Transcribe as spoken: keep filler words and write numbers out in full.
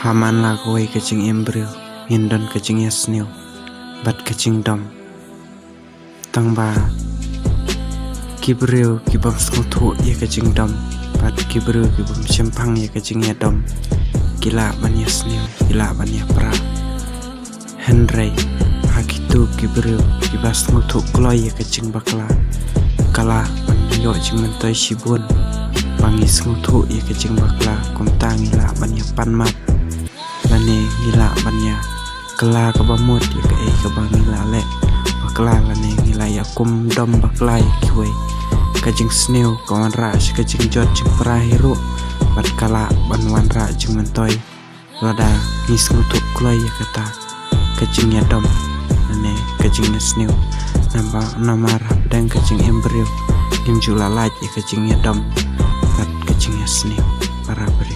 Haman la kawei ka jingim briew, ngin don ka jingïasniew bad ka jingdom. Tang ba ki briew ki bym sngewthuh ïa ka jingdom bad ki briew ki bym shemphang ïa ka jingïadom, ki lah ban ïasniew, ki lah ban ïapra. Hynrei ha kitu ki briew kiba sngewthuh kloi ïa ka jingbakla, ka lah ban ïoh jingmyntoi shibun. Ba ngi sngewthuh ïa ka jingbakla, kumta ngi lah ban ïapan map, lane ngi lah ban ïa kylla kaba mut ïa kaei kaba ngi la leh bakla, lane ngi la ïa kum dom bakla ïa kiwei. Ka jingsniew ka wanrah sha ka jingjot jingpra hi ruh, bad ka lah ban wanrah jingmyntoi lada ngi sngewthuh kloi ïa kata ka jingïadom lane ka jingïasniew. Namar, namar hapdeng ka jingim briew ngim ju la lait ïa ka jingïadom bad ka jingïasniew para briew.